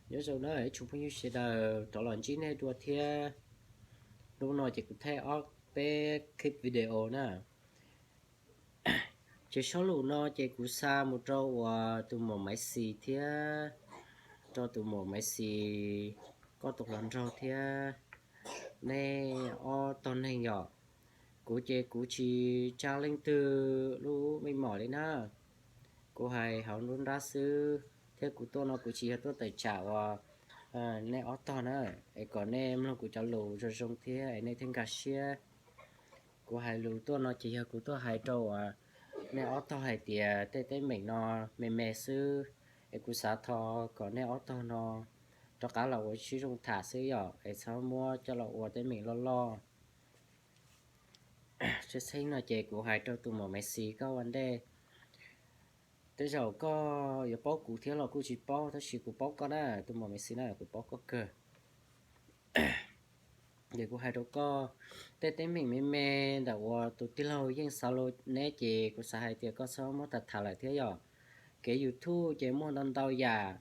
Nyob zoo na ib tsoom phooj ywg sawv daws, rov los ntsib nej dua thiab. Hnub no ces kuv thaij ob peb clip video na. Ces zaj lus no ces kuv xa mus rau uas tus muam Maiv Xis thiab, rau tus muam Maiv Xis, koj tus hluas nraug thiab nej ob tog neeg yom. Kuv ces kuv tsis tsa leej twg lub meej mom li na. Kuv hais hauv nruab nrab xwb, thiab kuv tuaj no kuv tsis yog tuaj tawm tsam uas nej ob tog na, es kom nej mloog kuv cov lus zoo zoo thiab es nej thiaj nkag siab. Kuv hais lus tuaj no ces yog kuv tuaj hais rau uas nej ob tog hais tias tej teeb meem no me me xwb, es kuv xav thov kom nej ob tog no rov qab los ua sib zoo tham xwb yom, es txhob muab coj los ua teeb meem loj loj. Tshwj xeeb no ces kuv hais rau tus muam Maiv Xis koj ua ntej. Tej zaum koj yuav paub kuv thiab los kuj tsis paub, tab sis kuv paub koj na, tus muam Maiv Xis na, kuv paub koj kawg. Ces kuv hais rau koj, tej teeb meem me me ntawm uas tus tij laug Yeej Xaus Lus neb ces kuv xav hais tias koj txhob muab tham tham lawm thiab yom. Kev YouTube ces muaj ntau ntau yam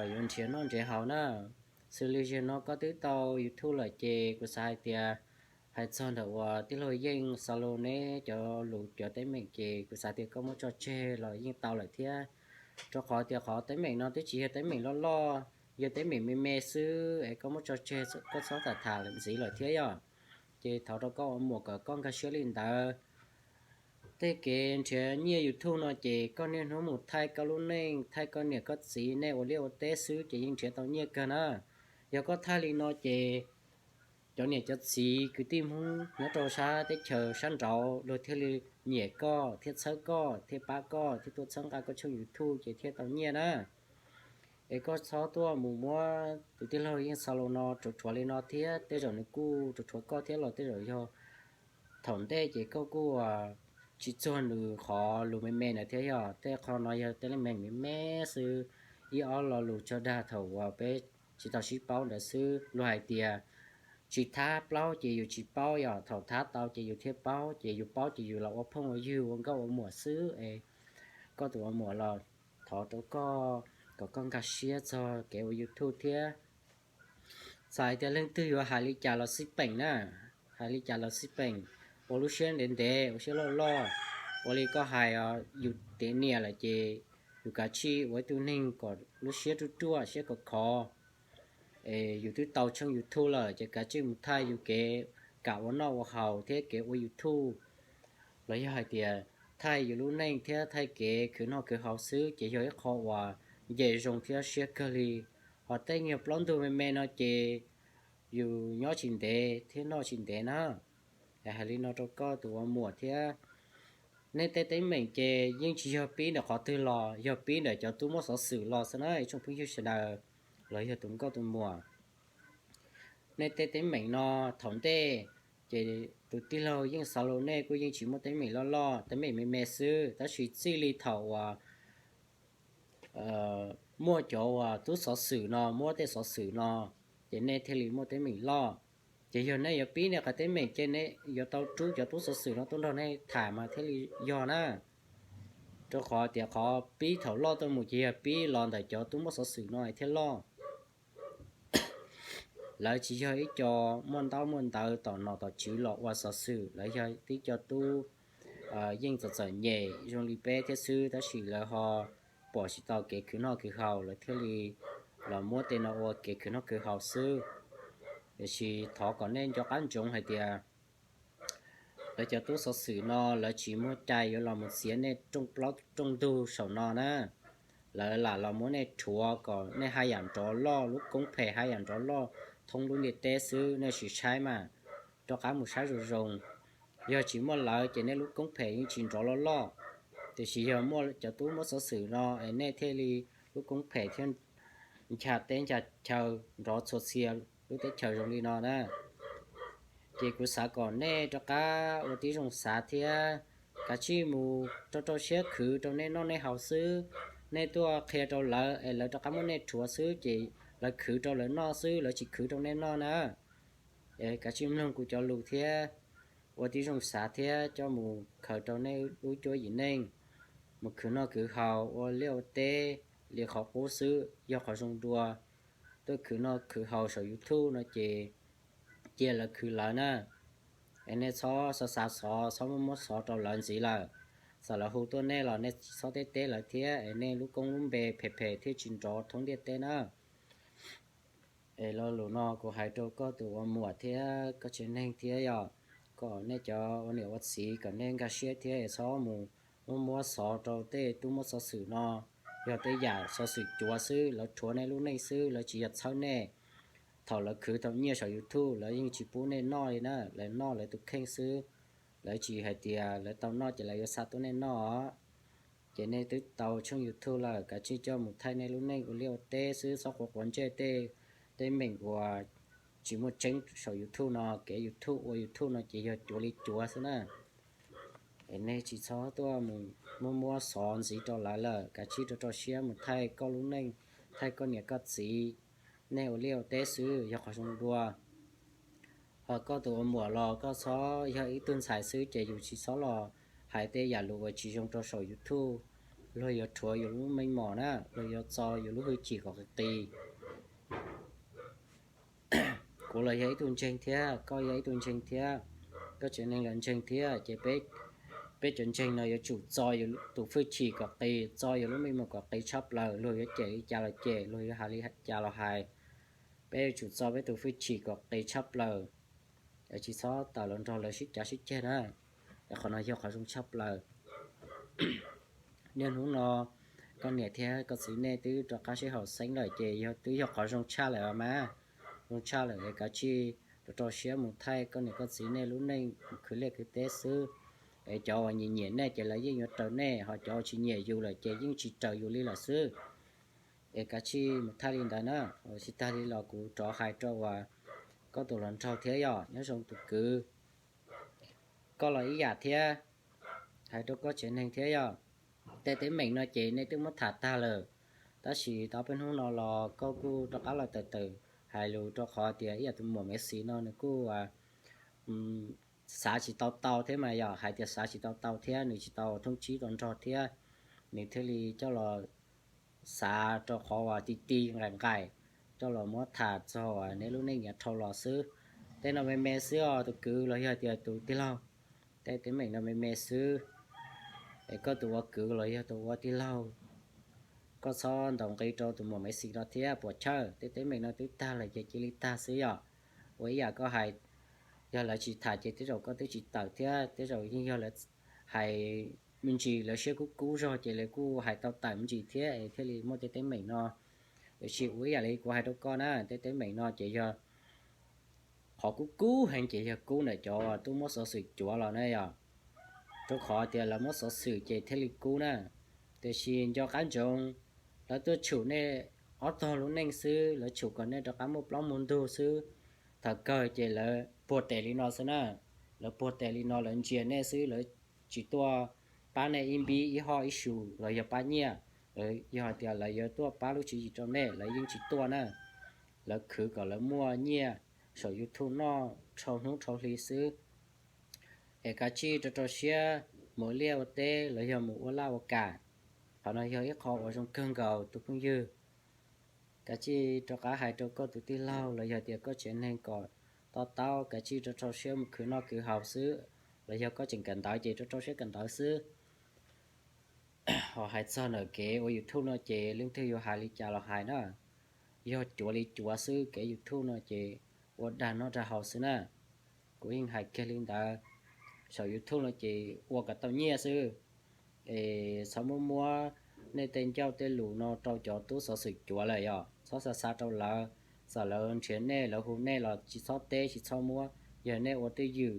yuav nrhiav noj nrhiav haus na. Xws li zaum no koj twb tau YouTube lawm ces kuv xav hais tias, hais txog ntawm uas tij laug Yeej Xaus Lus neb cov lus cov teeb meem ces kuv xav tias koj muab tso tseg los yeej tau lawm thiab, rau qhov tias qhov teeb meem no twb tsis yog teeb meem loj loj, yog teeb meem me me xwb es koj muab tso tseg, koj txhob tham tham ntxiv lawm thiab yom. Ces thov rau koj ua muam kom koj nkag siab li ntawd. Tej kev nrhiav nyiaj YouTube no ces koj niaj hnub mus thaij koj lub neej, thaij koj niam koj txiv nej ua liaj ua teb xwb ces yeej nrhiav tau nyiaj kawg na. Yog koj thaij li no ces cov niam cov txiv kwv tij Hmoob nyob rau sab teb chaws sab nraud luag thiaj li nyiam koj thiab txhawb koj thiab pab koj thiab tuaj txhawb nqa koj tshooj YouTube ces thiaj tau nyiaj na. Es koj txhob tuaj mus muab tus tij laug Yeej Xaus Lus no rhuav rhuav li no thiab, tej zaum nws kuj rhuav rhuav koj thiab los tej zaum yog thaum ntej ces koj kuj tsis txuag nws qhov lus me me ntawd thiab yog. Tej qho no yog tej teeb meem me me xwb, ib ob lo lus tsawg dag thaum uas peb tsis tau sib paub ntawd xwb. Luag hais tias tsis thab plaub ces yus tsis paub yom, thaum thab tau ces yus thiaj paub, ces yus paub ces yus los ua phooj ua ywg ua nkauj ua muam xwb es. Koj tus ua muam los thov rau koj kom koj nkag siab txog kev ua YouTube thiab. Txawm hais tias leej twg yuav hais li cas los xij peem na, hais li cas los xij peem, ua lub siab ntev ntev, ua siab loj loj, ua li koj hais os, yus tiav niam lawm ces yus kav tsij ua ib tug neeg kom lub siab ruaj ruaj siab khov khov. Es yus twb tau tshooj YouTube lawm ces kav tsij mus thaij yus kev kam ua noj ua haus thiab kev ua YouTube, los yog hais tias thaij yus lub neej thiab thaij kev khwv noj khwv haus xwb ces yog ib qho uas nce zoo thiab siab kawg li. Ho tej nyuag plaub ntug me me no ces yus nyob tsis ntev thiab noj tsis ntev na. Es hais li no rau koj tus ua muam thiab. Nej tej teeb meem ces yeej tsis yog pib ntawm qhov twg los, yog pib ntawm cov tub muab xov xwm los xwb na ib tsoom phooj ywg sawv daws, los yog tus nkauj tus muam. Nej tej teeb meem no thaum ntej ces tus tij laug Yeej Xaus Lus nej kuj yeej tsis muaj teeb meem loj loj, teeb meem me me xwb, tab sis txij li thaum uas muaj cov uas tub xov xwm no muab tej xov xwm no, ces nej thiaj li muaj teeb meem loj. Ces yog nej yuav pib nej qhov teeb meem ces nej yuav tau rub cov tub xov xwm no tuaj nrog nej tham mas thiaj li yog na. Rau qhov tias qhov pib thaum loj tuaj mus ces yog pib los ntawm cov tub muab xov xwm no thiaj loj. Lawv tsis yog ib co muaj ntaub muaj ntawv tom nom tom tswv los ua xov xwm, lawv yog tib co tub yeej txom txom nyem zoo li peb thiab xwb, tab sis lawv ho pom tsis tau kev khwv noj khwv haus, lawv thiaj li los muab tej no ua kev khwv noj khwv haus xwb. Tiam sis thov kom nej nco qab ntsoov hais tias lawv cov tub xov xwm no lawv tsis muaj cai yuav los mus txiav nej rooj plaub rooj ntug saum no na. Lawv lam los muab nej rhuav kom nej haj yam nrov loj, lub koob phem haj yam nrov loj thoob lub ntiaj teb xwb, nej sim saib mas. Rov qab mus saib zoo zoo. Yog tsis muaj lawv ces nej lub koob phem yeej tsis nrov loj loj. Tiam sis yog muaj cov tub muab xov xwm no es nej thiaj li lub koob phem thiaj ncha teb ncha chaw nrov txhua txhia lub teb chaws zoo li no na. Ces kuv xav kom nej rov qab ua tib zoo xav thiab, kav tsij mus rau rau siab khwv rau nej noj nej haus xwb. Nej tuaj qhia rau lawv es lawv rov qab muab nej rhuav xwb ces lawv khwv rau lawv noj xwb, lawv tsis khwv rau nej noj na. Kav tsij mloog kuv cov lus thiab, ua tib zoo xav thiab coj mus khaws rau nej lub cuab yim neej, mus khwv noj khwv haus ua liaj ua teb, li qhov qub xwb, yog qhov zoo dua. Tuaj khwv noj khwv haus saum YouTube no ces cia lawv khwv lawv na. Es nej txhob xav xav xov, txhob muab muab xov rau lawv ntxiv lawm. Txawm lawv hu tuaj nej los nej txhob teb teb lawv thiab, es nej lub koob lub npe phem phem thiaj tsis nrov thoob ntiaj teb na. Es lo lus no kuv hais rau koj tus ua muam thiab koj tsev neeg thiab yog kom nej cov ua niam ua txiv kom nej nkag siab thiab es txhob mus muab muab xov rau tej tub muab xov xwm no. Yog tej yam xov xwm cuav xwb, lawv rhuav nej lub neej xwb, lawv tsis yog txhawb nej. Thaum lawv khwv tau nyiaj saum YouTube lawv yeej tsis pub nej noj li na, lawv noj lawv tus kheej xwb. Lawv tsis hais tias lawv tau noj ces lawv yuav xa tuaj nej noj. Ces nej twb tau tshooj YouTube lawm, kav tsij coj mus thaij nej lub neej ua liaj ua teb xwb, txhob quav quav ntsej tej teeb meem uas tsis muaj tseeb saum YouTube no. Kev YouTube ua YouTube no ces yog cuav li cuav xwb na. Es nej tsis txhob tuaj mus muab muab xov ntxiv rau lawv lawm, kav tsij rau rau siab mus thaij koj lub neej, thaij koj niam koj txiv, nej ua liaj ua teb xwb yog qhov zoo dua. Ho koj tus ua muam los koj txhob, yog ib tug ntxhais xwb ces yus tsis txhob los hais tej yam lus uas tsis zoo rau saum YouTube. Luag yuav rhuav yus lub meej mom na, luag yuav txo yus lub hwj chim kom qis qis. Kuv los yog ib tug ntseeg thiab, koj yog ib tug ntseeg thiab, koj tsev neeg los ntseeg thiab, ces peb cov ntseeg no yuav tsum txo yus tus hwj chim kom qis, txo yus lub meej mom kom qis tshaj plaws. Luag yuav cem li cas los cem, luag yuav hais li cas los hais, peb yuav tsum txo peb tus hwj chim kom qis tshaj plaws. Tsis txhob tawm los nrog lawv sib cav sib ceg na. Qhov no yog qhov zoo tshaj plaws. Niaj hnub no koj niam thiab koj txiv nej twb rov qab sib haum xeeb lawm ces yog twb yog qhov zoo tshaj lawm mas. Zoo tshaj lawm es kav tsij rau rau siab mus thaij koj niam koj txiv nej lub neej, khwv liaj khwv teb xwb. Es cov uas nyiam nyiam nej ces lawv yeej yuav raws nej, ho cov uas tsis nyiam yus lawm ces yeej tsis raws yus li lawm xwb. Es kav tsij mus thaij li ntawd na. Tsis tag li los kuv rov hais rau uas koj tus hluas nraug thiab yog, nyob zoo tus kwv, koj los ib yam thiab, hais rau koj tsev neeg thiab yog. Tej teeb meem no ces nej twb muab tham tag lawm, tab sis tau peb hnub no los koj kuj rov qab los tawm tawm hais lus rau qhov tias ib yam tus muam Messi no nws kuj xav tsis tau tau thiab mas yog, hais tias xav tsis tau tau thiab nws tsis tau thoob tsib tau nrog thiab, nws thiaj li coj los xav rau qhov uas ti ti nqaim nqaim, coj los muab tham txog uas neb lub neej yav dhau los xwb. Tej no me me xwb os tus kwv los yog tias tus tij laug. Tej teeb meem no me me xwb. Es koj tus ua kwv los yog tus ua tij laug, koj txhob ntaus nqi rau tus muam Messi no thiab puas chawj. Tej teeb meem no twb tag lawm ces cia li tag xwb yom. Ua ib yam koj hais, yog lawv tsis tham ces tej zaum koj twb tsis tawm thiab, tej zaum yeej yog lawv hais me ntsis lawv siab kub kub zog ces lawv kuj hais tau tawm me ntsis thiab es thiaj li muaj tej teeb meem no. Tiam sis ua ib yam li kuv hais rau koj na, tej teeb meem no ces yog qhov kub kub heev ces yog kub ntawm cov tub muab xov xwm cuav los na yom. Rau qhov tias lawv muab xov xwm ces thiaj li kub na. Tiam sis nco qab ntsoov, lawv tuaj tshum nej ob tog lub neej xwb, lawv tshum kom nej rov qab muaj plaub muaj ntug xwb. Thaum kawg ces lawv puag tes li no xwb na. Lawv puag tes li no lawv ntsia nej xwb, lawv tsis tuaj pab nej ib npib ib hoj ib su los yog pab nyiaj. Yog hais tias lawv yuav tuaj pab lub tswv yim rau nej lawv yeej tsis tuaj na. Lawv khwv kom lawv muaj nyiaj saum YouTube noj dhau hnub dhau hli xwb. Es kav tsij rau rau siab mus ua liaj ua teb los yog mus ua laj ua kam. Qhov no yog ib qho uas zoo kawg nkaus tus phooj ywg. Kav tsij rov qab hais rau koj tus tij laug los yog tias koj tsev neeg kom to taub, kav tsij rau rau siab mus khwv noj khwv haus xwb. Los yog koj tseem kawm ntawv ces rau rau siab kawm ntawv xwb. Ho hais txog ntawm kev ua YouTube no ces leej twg yuav hais li cas los hais na, yog cuav li cuav xwb, kev YouTube no ces ua dag noj dag haus xwb na. Kuv yeej hais kiag li ntawd, saum YouTube no ces ua kom tau nyiaj xwb. Es txhob muab muab nej tej ncauj tej lus no rau cov tub xov xwm cuav lawm yom, txhob xav xav rau lawv. Txawm lawv nrhiav nej lawv hu nej los tsis txhob teb tsis txhob muab. Yog nej ua twj ywm,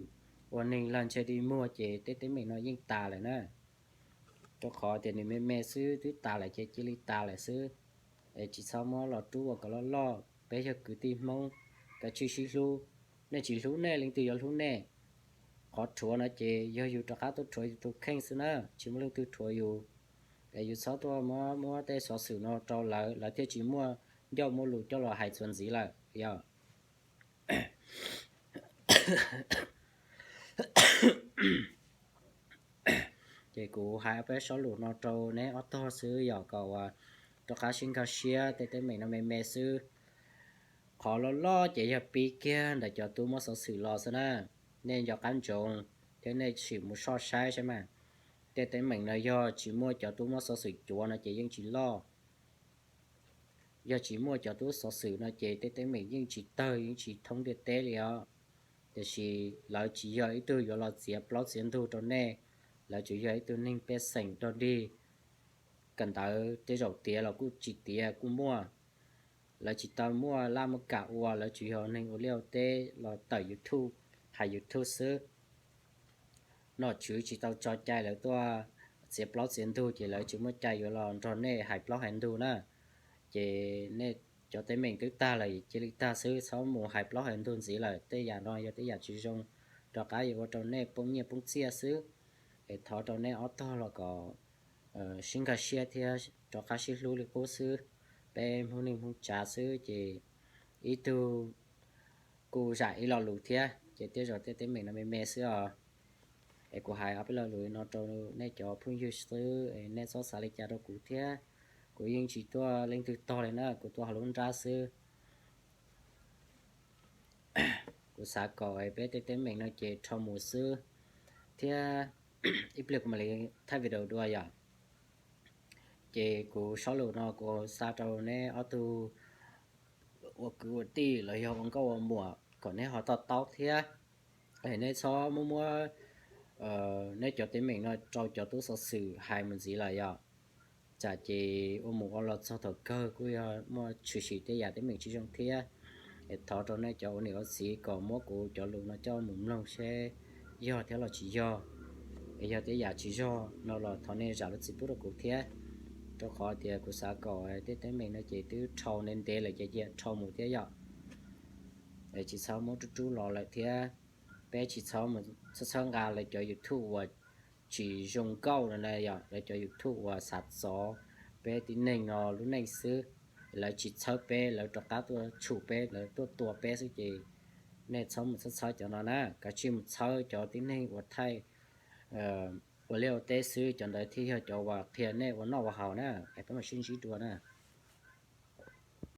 ua neeg lag ntseg dig muag ces tej teeb meem no yeej tas lawm na. Rau qhov tias nws me me xwb twb tas lawm ces cia li tas lawm xwb. Es tsis txhob muab los rub ua kom loj loj, peb yog kwv tij Hmoob, kav tsij sib hlub. Nej tsis hlub nej leej twg yuav hlub nej? Qhov rhuav no ces yog yus rov qab tuaj rhuav yus tus kheej xwb na, tsis muaj leej twg rhuav yus. Es yus txhob tuaj muab muab tej xov xwm no rau lawv, lawv thiaj tsis muaj ncauj muaj lus coj los hais txuas ntxiv lawm yog. Ces kuv hais peb sob lus no rau neb ob tog xwb yog kom uas rov qab sib nkag siab tej teeb meem no me me xwb. Qhov loj loj ces yog pib kiag ntawm cov tub muab xov xwm los xwb na. Nej nco qab ntsoov thiab nej sim mus soj saib saib mas, tej teeb meem no yog tsis muaj cov tub muab xov xwm cuav no ces yeej tsis loj. Yog tsis muaj cov tub xov xwm no ces tej teeb meem yeej tsis tawg yeej tsis thoob ntiaj teb li os. Tiam sis lawv tsis yog ib tug yuav los txiav plaub txiav ntug rau nej, lawv tsuas yog ib tug neeg pej xeem dog dig. Kawm ntawv tej zaum tiav los kuj tsis tiav kuj muaj. Lawv tsis tau muaj laj muaj kam ua, lawv tsuas yog neeg ua liaj ua teb los tawm YouTube, hais YouTube xwb. Nom tswv tsis tau tso cai lawv tuaj txiav plaub txiav ntug ces lawv tsis muaj cai yuav los nrog nej hais plaub hais ntug na. Ces nej cov teeb meem twb tag lawm cia li tag xwb, txhob mus hais plaub hais ntug ntxiv lawm. Tej yam no yog tej yam tsis zoo, rov qab yuav ua rau nej poob nyiaj poob txiaj xwb. Es thov rau nej ob tog los kom sib nkag siab thiab rov qab sib hlub li qub xwb. Peb Hmoob neej Hmoob tsav xwb ces ib tug kuj zam ib lo lus thiab ces tej zaum tej teeb meem no me me xwb os. Es kuv hais ob peb lo lus no rau nej cov phooj ywg xwb, nej txhob xav li cas rau kuv thiab. Kuv yeej tsis tuaj leej twg tog li na, kuv tuaj hauv lub nrab xwb. Kuv xav kom peb tej teeb meem no ces dhau mus xwb thiab. Ib pliag kuv mam li thaij video dua yom. Ces kuv sob lus no kuv xa rau neb ob tug ua kwv ua tij los yog ua nkauj ua muam kom neb ho to taub thiab. Nej txhob muab muab neb cov teeb meem no rau cov tub xov xwm hais mus ntxiv lawm yom. Tsam ces ua mus ua los txog thaum kawg kuj yog muaj tshwm sim tej yam teeb meem tsis zoo thiab. Es thov rau nej cov ua niam ua txiv kom muab kuv cov lus no coj mus mloog seb yog thiab los tsis yog. Es yog tej yam tsis yog no los thov nej zam lub txim pub rau kuv thiab, rau qhov tias kuv xav kom tej teeb meem no ces twb dhau ntev ntev lawm ces cia dhau mus thiab yom. Es tsis txhob muab rub rub los lawm thiab. Peb tsis txhob mus txhawb txhawb nqa lawv cov YouTube uas tsis zoo nkauj no na yom, lawv cov YouTube uas xav txov peb tib neeg no lub neej xwb. Lawv tsis txhawb peb, lawv rov qab tuaj tshum peb, lawv tuaj tua peb xwb ces nej txhob mus txhawb txhawb cov no na. Kav tsij mus txhawb cov tib neeg uas thaij ua liaj ua teb xwb, cov ntawd thiaj yog cov uas qhia nej ua noj ua haus na. Es peb mam sib ntsib dua na.